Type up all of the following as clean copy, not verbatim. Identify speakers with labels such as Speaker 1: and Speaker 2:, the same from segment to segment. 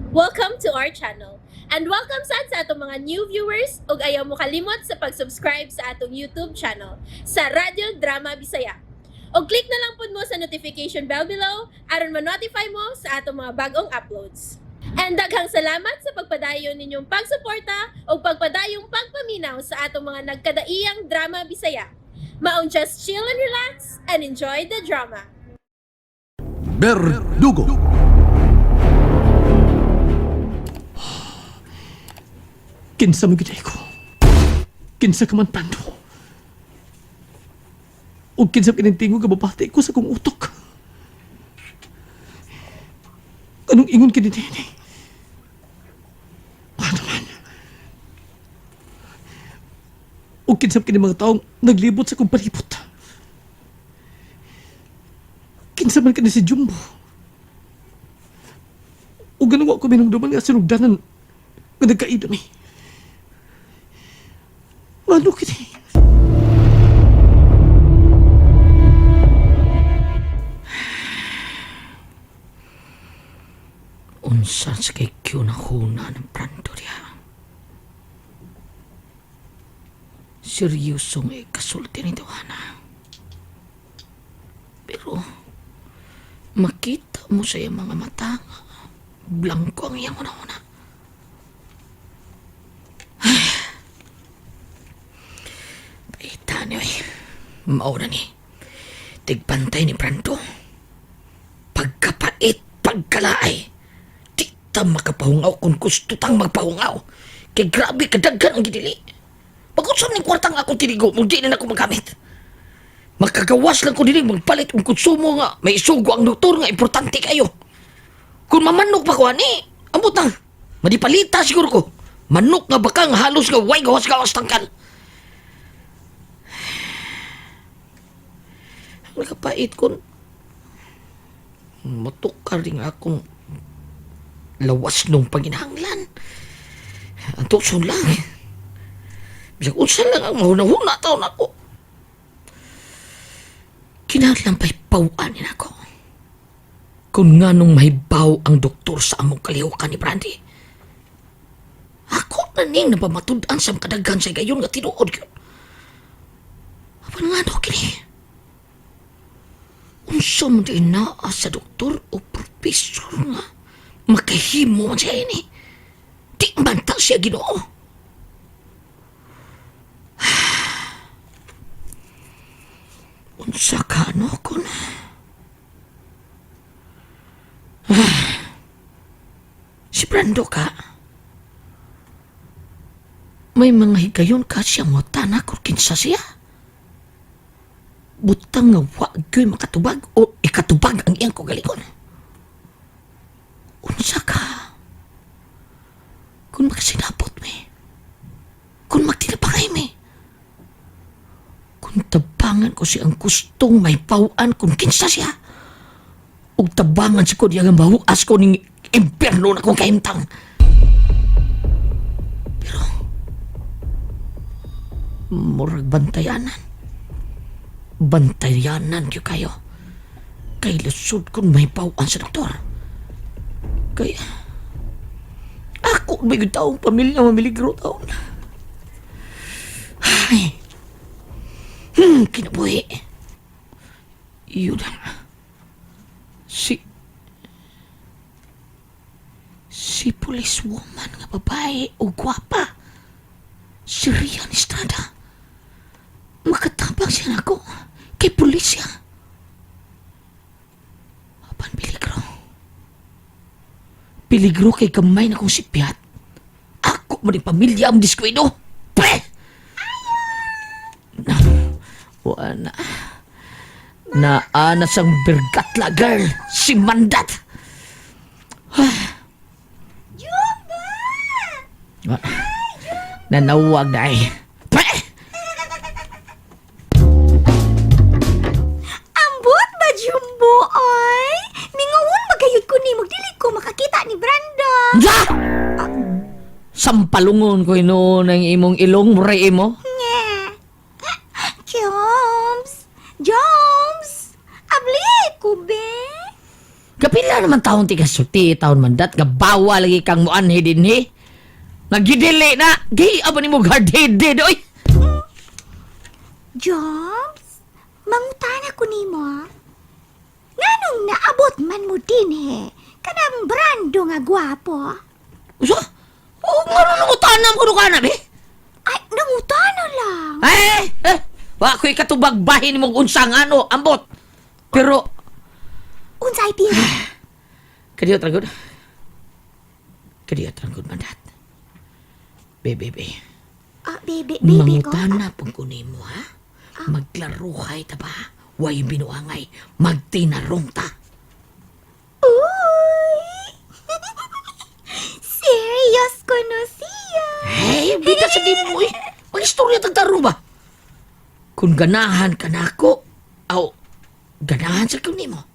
Speaker 1: Welcome to our channel. And welcome sad sa atong mga new viewers ug ayaw mo kalimot sa pag-subscribe sa atong YouTube channel sa Radyo Drama Bisaya. Og click na lang pud mo sa notification bell below aron ma-notify mo sa atong mga bagong uploads. And daghang salamat sa pagpadayon ninyong pagsuporta ug pagpadayong pagpaminaw sa atong mga nagkadaiyang drama Bisaya. Maong just chill and relax and enjoy the drama.
Speaker 2: Berdugo.
Speaker 3: Kinsa man gid ko. Kinsa ka man pando. O kinsa kining tingog nga mabati ko sa kong utok. Anong ingon kini nini? Ano man? O kinsa kini mga taong naglibot sa kong palibot. Kinsa man kini si Jumbo. O ganun wa ko minumduman nga sinugdanan nga nagkaida mi. Ano kini?
Speaker 4: Unsa sa kay huna ng prando diha. Seryoso nga ikasulti ni Duhana. Pero makita mo sa iyang mga mata nga blanko ang iyang una-una. Paita niyo eh. Mauna ni. Tigpantay ni Brando. Pagkapait, pagkalaay. Di ta makapahungaw kung gusto tang magpahungaw. Kay grabe kadaghan ang gidili. Pag-usap ng kwartang akong tinigo, mo di na ako magamit. Makagawas lang ko dili magpalit og konsumo nga may isugo ang doktor nga importante kayo. Kung mamanok pa ko ani, ambot na. Madipalita siguro ko. Manok nga baka nga halos nga way gawas-gawas tangkal. Ang nakapait kon matukar rin akong lawas nung panginahanglan. Ang tuson lang. Bisag unsa lang ang mahuna-huna taon ako. Kinahanglan pa'y pawaan ni nako. Kung nga nung mahibaw ang doktor sa among kalihukan ni Brandy. Ako na ning napamatud-an sa makadaghan sa gayon nga tinuod yun. Apan nga no kini? Unsa man di naa sa doktor o profesor nga makahimo man siya ini. Di man ta siya Ginoo. Unsa ka no kun? Si Brando ka. May mga higayon ka siyang mutana kung kinsa siya. Butang nga wa gyoy makatubag o ikatubag ang iyang kagalingon. Unsa ka? Kung makasinapot mi. Kung magtinapakay mi. Kung tabangan ko siya ang gustong may pawaan kung kinsa siya. Ug tabangan si ko diya nga mahuas ko ning impyerno na kong kahimtang. Pero, murag bantayanan. Bantayanan gyud kayo. Kay lusod kung may pawaan sa doktor. Kay, ako may taong pamilya mamiligro taon. Ay, kinabuhi. Yun ang, si policewoman nga babae o gwapa. Si Rian Estrada. Makatabang siya nako. Kay pulis siya. Apan peligro. Peligro kay gamay na kong sipyat. Ako man yung pamilya ang diskuido. Pre! Na, wala. Naana sang bergatla girl, si Mandat.
Speaker 5: Jumbo!
Speaker 4: Nanawag na eh. Pre!
Speaker 5: Ambot ba, Jumbo, ay? Mingawon magayod ko ni dili ko makakita ni Brando.
Speaker 4: Unsa? Sampalungon ko inoon ang imong ilong muray imo.
Speaker 5: Nye. Joms! Joms! Abli ko, be!
Speaker 4: Kapila naman taon ti kasulti, taon mandat, gabawa lagi kang muanhi dinhi. Nagidili na, gay aba ni mo hard-headed, oy.
Speaker 5: Jobs, mangutana ko nimo. Ah. Nganong naabot man mo dinhi? Kanang Brando nga gwapo.
Speaker 4: Usa? Oo, nga rin nangutanam ko ka na, be.
Speaker 5: Ay, nangutana lang.
Speaker 4: Eh, eh, wa ko'y katubag bahin mong unsang ano, ambot. Pero,
Speaker 5: Unsay pira?
Speaker 4: kadiyot ragod. Kadiyot ragod mandat. Be, be, be.
Speaker 5: Ah, baby, baby ko.
Speaker 4: Mangutana pong kunin mo, ha? Maglaruhay ta ba? Way binuangay. Magtinarong ta.
Speaker 5: Uy! Serious ko no siya.
Speaker 4: Hey, bida sa di mo eh. Mag-istorya tagtaro ba? Kung ganahan ka na ako, aw, ganahan sa kunin mo.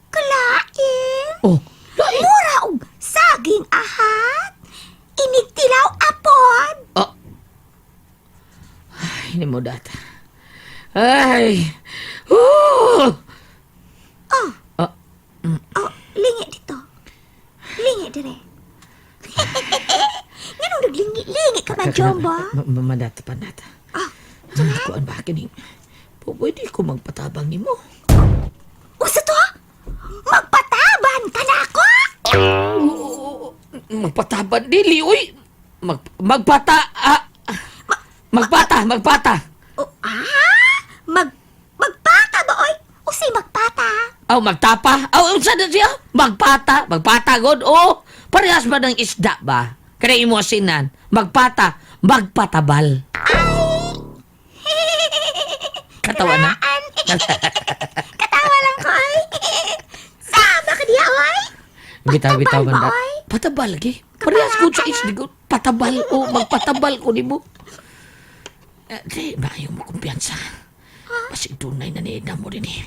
Speaker 5: Kalain.
Speaker 4: Oh, lain.
Speaker 5: Mura og saging ahat. Inigtilaw apod.
Speaker 4: Oh. Ay, hindi mo data. Ay. Oh!
Speaker 5: Oh.
Speaker 4: Ah.
Speaker 5: Oh, lingi dito. Lingi dire. Nganong naglingi-lingi ka man, Jombo?
Speaker 4: Madata pa nata.
Speaker 5: Ah,
Speaker 4: Kuan ba kining? Pwede ko magpatabang nimo.
Speaker 5: Usa to? Magpataban ka na ako?
Speaker 4: Magpataban dili oy. Magpata ah, magpata, magpata.
Speaker 5: Oh, ah? Magpata ba, oy? Usay magpata?
Speaker 4: Aw magtapa. Aw unsa na siya? Magpata, magpata god. Oh, parehas ba ng isda ba? Kaya imo asinan. Magpata, magpatabal. Katawa na.
Speaker 5: An? Katawa lang ko, oy. Sama ka diya, oy.
Speaker 4: Bitaw bitaw
Speaker 5: Patabal ba,
Speaker 4: banda.
Speaker 5: oy?
Speaker 4: Patabal lagi. Parehas gud sa isda gud. Patabal o magpatabal ko nimo. Eh, di maayo mo kumpiyansa. Basig dunay na niida mo din eh.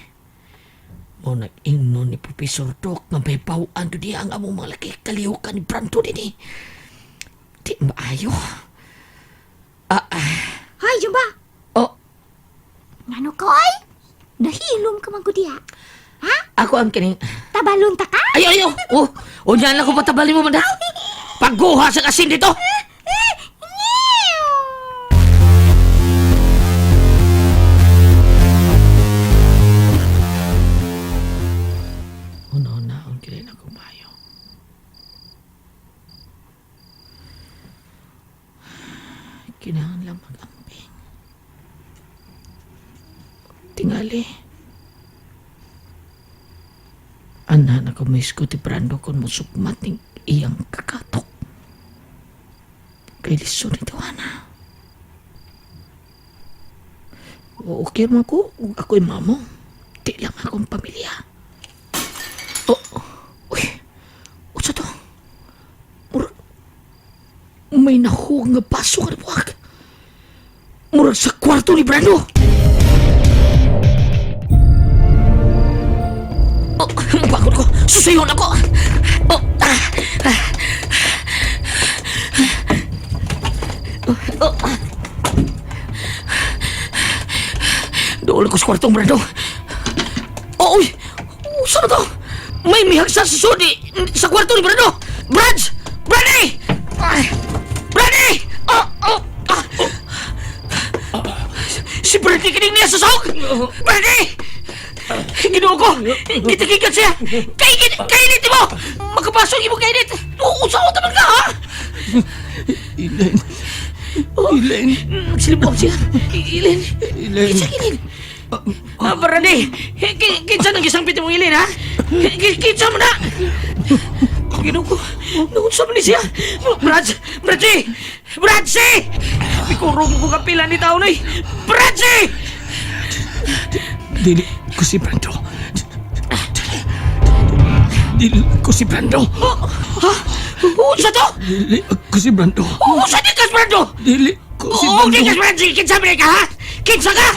Speaker 4: Mo nag-ingno ni Professor Doc nga may bawaan do diya ang among mga laki kalihukan ni Brando din eh. Di maayo. Ah, ah,
Speaker 5: Hoy, Jumba.
Speaker 4: oh,
Speaker 5: Ngano ka, oy? Nahilom ka man ko diya. Ha?
Speaker 4: ako ang kining...
Speaker 5: Tabalon ta ka?
Speaker 4: Ayo, ayo! Oh, unya lang ko patabalin mo, manda. Pagguha sa asin dito! Uno na, ang kinin ako mayo. Kailangan lang mag-amping. Tingali. Ana na ko miss ko ti Brando kon musukmat ning iyang kakatok. Kay lisod ni Tiwana. O, okay man ko. Ug ako'y mamo. Di lang akong pamilya. Oh, uy. Unsa to? Murag, may nahuwag nga baso nga nabuwag. Murag sa kwarto ni Brando. Oh, bakod ko. Susayon ako. Oh, ah, ah. Oh, oh, ah. Dool ko sa kwartong Brando. Oh, uy! Oh, saan na to? May mihagsa sa sudi sa kwarto ni Brando! Brads! Brandy! Ay! Brandy! Oh, oh, ah. Si Brandy kining niya sa sahog! Brandy! Ginoo ko! Gitikikan siya! Kainit! Kainit mo! Magkapasok imo kainit! Uusaw taman ka ha!
Speaker 3: Elaine. Elaine.
Speaker 4: Nagsilibok siya! Ilin!
Speaker 3: Elaine.
Speaker 4: Kinsa kilin? Ah, Brandy! Kinsa nang gisangpit mong ilin ha? Kinsa mo na! Ginoo ko! Naunsa man ni siya! Brad! Bradley! Bradley! Mikurong ko kapila ni tao noy! Bradley!
Speaker 3: Dili ko si Brando. Dili ko si Brando.
Speaker 4: Ha? Unsa to?
Speaker 3: Dili ko si Brando.
Speaker 4: Unsa di ka, Brando?
Speaker 3: Dili ko si
Speaker 4: Oo,
Speaker 3: Brando.
Speaker 4: di ka, Bradley! Kinsa man ka, ha? Kinsa ka?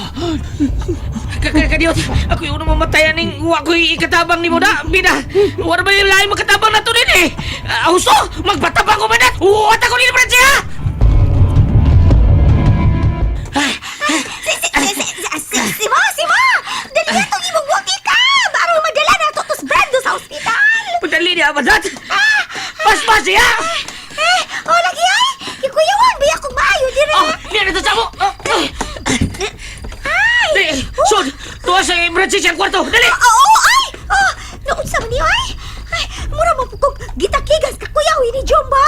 Speaker 4: Kakadiot, ako yung unang mamatayan ng wa ko'y ikatabang ni mo na, bida. Wala ba yung lahi makatabang na to din eh? Ah, husto, magpatabang ko man na! Uwat ako ni Bradley, ha?
Speaker 5: Si, si, si, si, si, Simo, Simo! Dali na itong imong buti ka! Aron madala.
Speaker 4: Bradley niya, mandat! Paspas siya!
Speaker 5: Eh, oh lagi ay! Kikuyawan ba akong maayo dire?
Speaker 4: Oh, niya na sa mo! Oh, oh.
Speaker 5: Ay!
Speaker 4: Dali! Sud! Tuwa sa emergency siyang kwarto! Dali!
Speaker 5: Oo, ay! Oh, naunsa man niyo ay? Ay, mura mo po kong gitakigas kakuyaw ni Jumba.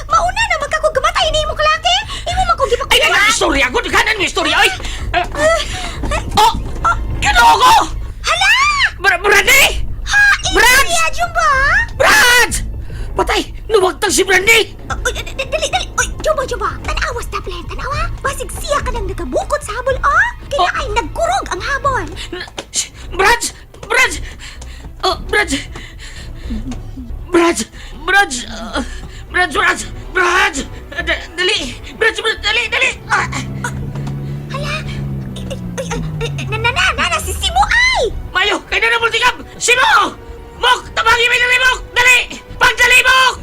Speaker 5: Mauna na magkakog kamatay ni imo kalaki. Imo man kong
Speaker 4: Ay,
Speaker 5: gipakuyawan.
Speaker 4: ay, istorya ko! Kanan mo istorya! Ay! Oh! Ginoo ko!
Speaker 5: Hala!
Speaker 4: Brandy!
Speaker 5: Ha,
Speaker 4: Brad!
Speaker 5: Iya, Jumba!
Speaker 4: Brad! Patay! Nuwagtang si Brandy!
Speaker 5: Uy, dali, dali. Uy, Jumba, Jumba. Tanawa sa tablet, tanawa. Basig siya ka nang nakabukod sa habol, oh. Kaya
Speaker 4: Oh.
Speaker 5: ay nagkurog ang habol.
Speaker 4: Brad! Brad! Oh, Brad! Brad! Brad! Brad! Brad! Brad! Dali! Brad! Brad! Dali! Dali! Ah!
Speaker 5: Hala! Ay, ay, ay, ay, na, na, na, na, na, si Simo ay!
Speaker 4: Mayo! Kaya na multikap! Simo! Mok! Tabangin mo dali, Mok! Dali! Pagdali, Mok!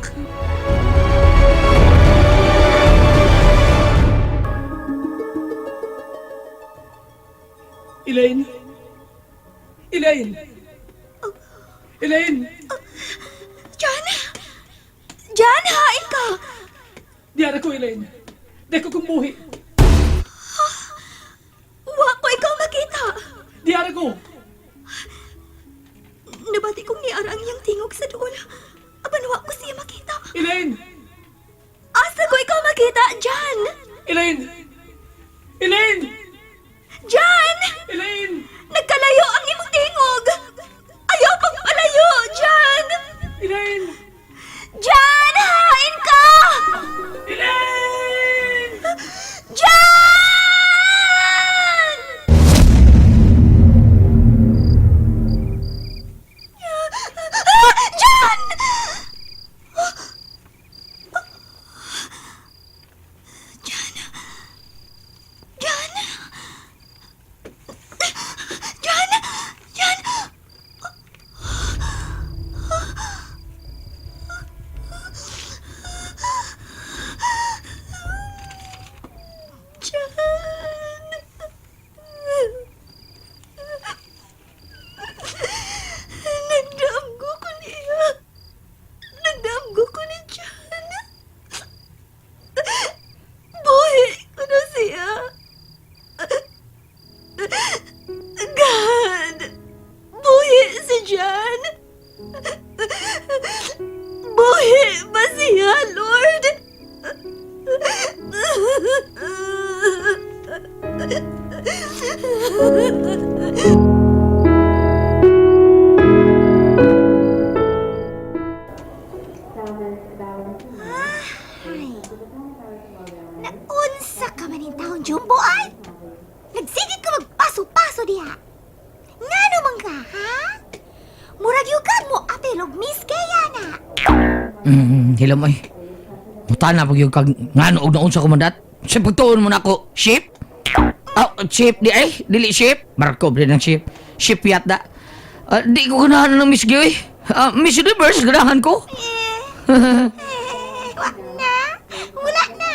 Speaker 3: Elaine! Elaine! Elaine!
Speaker 5: John! John, hain ka!
Speaker 3: Diara ko, Elaine. Di ko kumuhi.
Speaker 5: Wa ko ikaw makita.
Speaker 3: Diara ko.
Speaker 5: Nabati kong niara ang iyang tingog sa duol. Apan wa ko siya makita.
Speaker 3: Elaine!
Speaker 5: Asa ko ikaw makita, John!
Speaker 3: Elaine! Elaine!
Speaker 5: John!
Speaker 3: Elaine!
Speaker 5: Nagkalayo ang imong tingog! Ayaw pang palayo, John!
Speaker 3: Elaine!
Speaker 5: John, hain ka!
Speaker 3: Elaine!
Speaker 5: John! John! John! John! John! John! John! Nagdamgo ko niya. Nagdamgo ko ni John. Buhi ko na siya. God! Buhi si John! Buhi ba siya, Lord? Ay. Naunsa ka man yung taon, Jumbo, ay! Nagsigit ka magpaso-paso diha. Ngano man ka, ha? Murag yugad mo apel og Miss Kaya na.
Speaker 4: Hilam ay. Muta na pag yung kag ngano og naunsa ko mandat. Sa pagtuon mo na ako, ship? Oh, ship di ay, dili ship. Marko rin ang ship. Ship yata. Ah, di ko ganahan ng Miss Gay. Ah, Miss Universe ganahan ko.
Speaker 5: Eh, wa na. Wala na.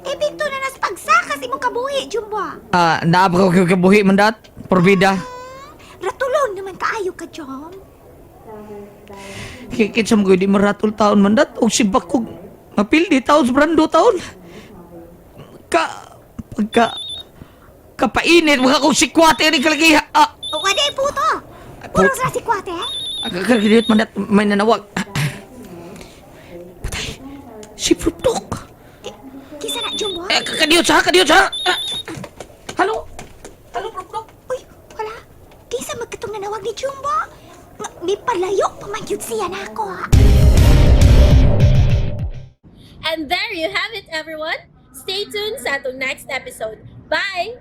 Speaker 5: Epekto na nas pagsakas imong kabuhi, Jumbo.
Speaker 4: Ah, naapa ko kabuhi mandat. Porbida.
Speaker 5: Ratulon naman kaayo ka, Jom.
Speaker 4: Kikit sa mga di maratol taon mandat. Og si Bakog mapildi taon sa brando taon. Ka pagka kapainit mga kong sikwate ni kalagi. Ah,
Speaker 5: O, wala eh, puto. Puro sa si Kwate.
Speaker 4: Kagkagidit man dat may nanawag. Patay. Si Pruptok.
Speaker 5: Kisa na, Jumbo.
Speaker 4: Eh, kadiyot sa, kadiyot sa. Ah. Halo? Halo, Pruptok?
Speaker 5: Uy, wala. Kisa magkatong nanawag ni Jumbo. Nga, may palayo pa man yun siya na ako, ha?
Speaker 1: And there you have it, everyone. Stay tuned sa atong next episode. Bye!